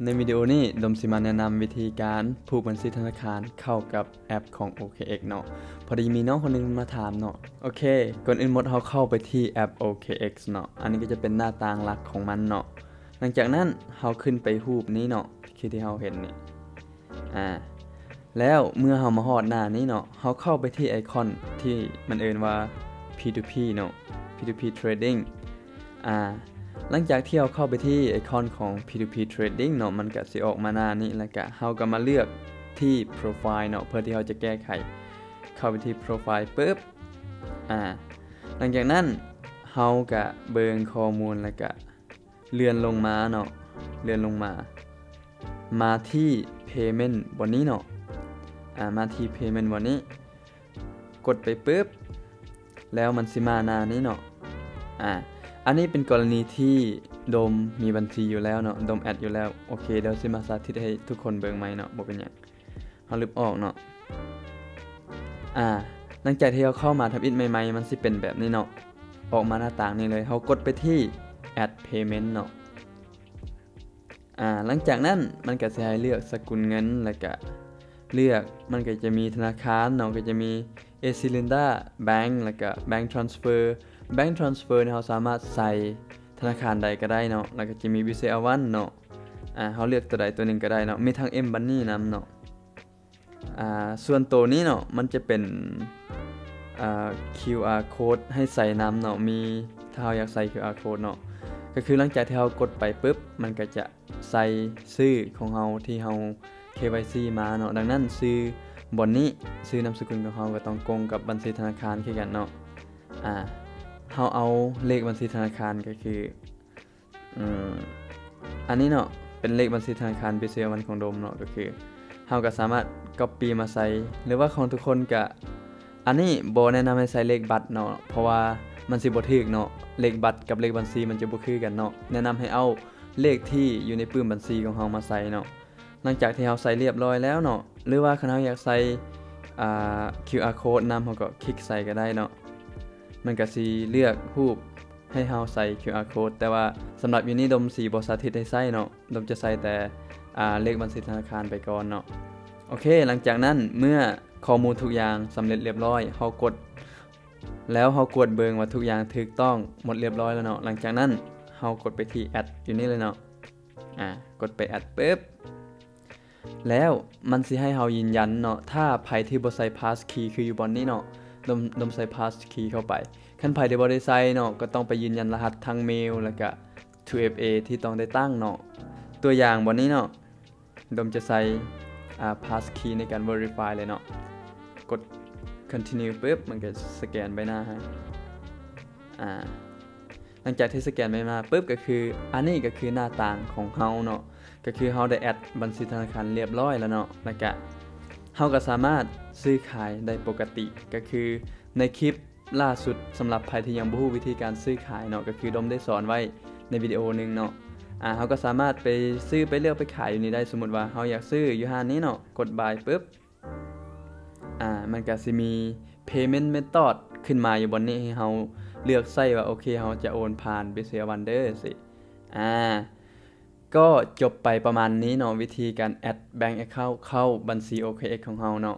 ໃນວິດີໂອນີ້ ດົມຊິມາແນະນຳວິທີການຜູກບັນຊີທະນາຄານເຂົ້າກັບແອັບຂອງ ໂອເຄເອັກ ເນາະ. ພໍດີມີນ້ອງຄົນໜຶ່ງມາຖາມເນາະ. ໂອເຄ, ກ່ອນອື່ນໝົດເຮົາເຂົ້າໄປທີ່ແອັບ ໂອເຄເອັກ ເນາະ. ອັນນີ້ກໍຈະເປັນໜ້າຕ່າງຫຼັກຂອງມັນເນາະ. ຫຼັງຈາກນັ້ນເຮົາຂຶ້ນໄປຮູບນີ້ເນາະ, ຄືທີ່ເຮົາເຫັນນີ້. ອາ ແລ້ວເມື່ອເຮົາມາຮອດໜ້ານີ້ເນາະ, ເຮົາເຂົ້າໄປທີ່ໄອຄອນທີ່ມັນເອີ້ນວ່າ ພີທູພີ ເນາະ, ພີທູພີ Trading. ອາ ຫຼັງຈາກທີ່ເຮົາເຂົ້າໄປທີ່ໄອຄອນຂອງ ພີທູພີ Trading ເນາະ, ມັນກະຊິອອກມາໜ້ານີ້ ແລ້ວກະເຮົາກະມາເລືອກທີ່ Profile ເນາະ, ເພື່ອທີ່ເຮົາຈະແກ້ໄຂ. ເຂົ້າໄປທີ່ Profile ປຶບ ອາ ຫຼັງຈາກນັ້ນເຮົາກະເບິ່ງຂໍ້ມູນ ແລ້ວກະເລື່ອນລົງມາເນາະ, ເລື່ອນລົງມາ ມາທີ່ Payment ບ່ອນນີ້ເນາະ. ອາ ມາທີ່ Payment ບ່ອນນີ້ ກົດໄປປຶບ ແລ້ວມັນຊິມາໜ້ານີ້ເນາະ. ອາ ອັນນີ້ເປັນກໍລະນີທີ່ດົມມີບັນຊີຢູ່ແລ້ວເນາະ, ດົມແອັດຢູ່ແລ້ວ. ໂອເຄ, ດຽວຊິມາສາທິດໃຫ້ທຸກຄົນເບິ່ງໃໝ່ເນາະ, ບໍ່ເປັນຫຍັງ. ເຮົາລຶບອອກເນາະ. ອາ ຫຼັງຈາກທີ່ເຮົາເຂົ້າມາທຳອິດໃໝ່ໆ ມັນຊິເປັນແບບນີ້ເນາະ, ອອກມາໜ້າຕ່າງນີ້ເລີຍ. ເຮົາກົດໄປທີ່ Add Payment ເນາະ. ອາ ຫຼັງຈາກນັ້ນມັນກະຊິໃຫ້ເລືອກສະກຸນເງິນ ແລ້ວກະເລືອກ ມັນກະຈະມີທະນາຄານເນາະ, ກະຈະມີ ເອຊີ Linda Bank ແລ້ວກະ Bank Transfer. Bank Transfer ນີ້ເຮົາສາມາດໃສ່ທະນາຄານໃດກະໄດ້ເນາະ, ແລ້ວກະຈະມີ Visa Avant ເນາະ. ອາ ເຮົາເລືອກຕົວໃດຕົວໜຶ່ງກະໄດ້ເນາະ, ມີທັງ M-Money ນຳເນາະ. ອາ ສ່ວນໂຕນີ້ເນາະ ມັນຈະເປັນ ອາ ຄິວອາໂຄດໃຫ້ໃສ່ນຳເນາະ, ມີ ຖ້າເຮົາຢາກໃສ່ຄິວອາໂຄດເນາະ, ກະຄືຫຼັງຈາກທີ່ເຮົາກົດໄປປຶບ ມັນກະຈະໃສ່ຊື່ຂອງເຮົາທີ່ເຮົາ ເຄວາຍຊີ ມາເນາະ. ດັ່ງນັ້ນຊື່ບ່ອນນີ້ ຊື່ນາມສະກຸນຂອງເຮົາກະຕ້ອງກົງກັບບັນຊີທະນາຄານຄືກັນເນາະ. ອາ ເຮົາເອົາເລກບັນຊີທະນາຄານ ກະຄື ອືມ ອັນນີ້ເນາະ ເປັນເລກບັນຊີທະນາຄານ Visa Avant ຂອງດົມເນາະ, ກະຄືເຮົາກະສາມາດ copy ມາໃສ່ ຫຼືວ່າຂອງທຸກຄົນກະ ອັນນີ້ບໍ່ແນະນຳໃຫ້ໃສ່ເລກບັດເນາະ, ເພາະວ່າມັນຊິບໍ່ຖືກເນາະ, ເລກບັດກັບເລກບັນຊີມັນຈະບໍ່ຄືກັນເນາະ. ແນະນຳໃຫ້ເອົາເລກທີ່ຢູ່ໃນປຶ້ມບັນຊີຂອງເຮົາມາໃສ່ເນາະ. ຫຼັງຈາກທີ່ເຮົາໃສ່ລຽບລ້ອຍແລ້ວເນາະ ຫຼືວ່າຄັນເຮົາຢາກໃສ່ ອາ ຄິວອາໂຄດນຳ ເຮົາກໍຄລິກໃສ່ກະໄດ້ເນາະ. ມັນກະຊິເລືອກຮູບໃຫ້ເຮົາໃສ່ຄິວອາໂຄດ, ແຕ່ວ່າສຳລັບຢູ່ນີ້ດົມຊິບໍ່ສາທິດໃຫ້ໃສ່ເນາະ, ດົມຈະໃສ່ແຕ່ ອາ ເລກບັນຊີທະນາຄານໄປກ່ອນເນາະ. ໂອເຄ, ຫຼັງຈາກນັ້ນເມື່ອຂໍ້ມູນທຸກຢ່າງສຳເລັດລຽບລ້ອຍ, ເຮົາກົດ ແລ້ວເຮົາກວດເບິ່ງວ່າທຸກຢ່າງຖືກຕ້ອງໝົດລຽບລ້ອຍແລ້ວເນາະ. ຫຼັງຈາກນັ້ນເຮົາກົດໄປທີ່ Add ຢູ່ນີ້ເລີຍເນາະ. ອາ ກົດໄປ Add ປຶບ ແລ້ວມັນຊິໃຫ້ເຮົາຢືນຢັນເນາະ. ຖ້າໃຜທີ່ບໍ່ໃສ່ Passkey ຄືຢູ່ບ່ອນນີ້ເນາະ, ດົມ ດົມໃສ່ Passkey ເຂົ້າໄປ. ຄັນໃຜທີ່ບໍ່ໄດ້ໃສ່ເນາະ ກໍຕ້ອງໄປຢືນຢັນລະຫັດທາງເມວ ແລ້ວກະ Two F A ທີ່ຕ້ອງໄດ້ຕັ້ງເນາະ. ຕົວຢ່າງບ່ອນນີ້ເນາະ, ດົມຈະໃສ່ ອາ Passkey ໃນການ Verify ເລີຍເນາະ. ກົດ Continue ປຶບ ມັນກະສະແກນໃບໜ້າໃຫ້. ອາ ຫຼັງຈາກທີ່ສະແກນໃບໜ້າປຶບ ກະຄື ອັນນີ້ກະຄືໜ້າຕ່າງຂອງເຮົາເນາະ, ກະຄືເຮົາໄດ້ add ບັນຊີທະນາຄານລຽບລ້ອຍແລ້ວເນາະ. ແລ້ວກະເຮົາກະສາມາດຊື້ຂາຍໄດ້ປົກກະຕິ, ກະຄືໃນຄລິບລ່າສຸດ ສຳລັບໃຜທີ່ຍັງບໍ່ຮູ້ວິທີການຊື້ຂາຍເນາະ, ກະຄືດົມໄດ້ສອນໄວ້ໃນວິດີໂອໜຶ່ງເນາະ. ອາ ເຮົາກະສາມາດໄປຊື້ ໄປເລືອກ ໄປຂາຍຢູ່ນີ້ໄດ້. ສົມມຸດວ່າເຮົາຢາກຊື້ຢູ່ຮ້ານນີ້ເນາະ, ກົດ Buy ປຶບ ອາ ມັນກະຊິມີ Payment Method ຂຶ້ນມາຢູ່ບ່ອນນີ້ໃຫ້ເຮົາເລືອກໃຊ້ວ່າ ໂອເຄ ເຮົາຈະໂອນຜ່ານ Visa Avant ເດີ ຊີ້. ອາ ກໍຈົບໄປປະມານນີ້ເນາະ, ວິທີການ add bank account ເຂົ້າບັນຊີ ໂອເຄເອັກ ຂອງເຮົາເນາະ.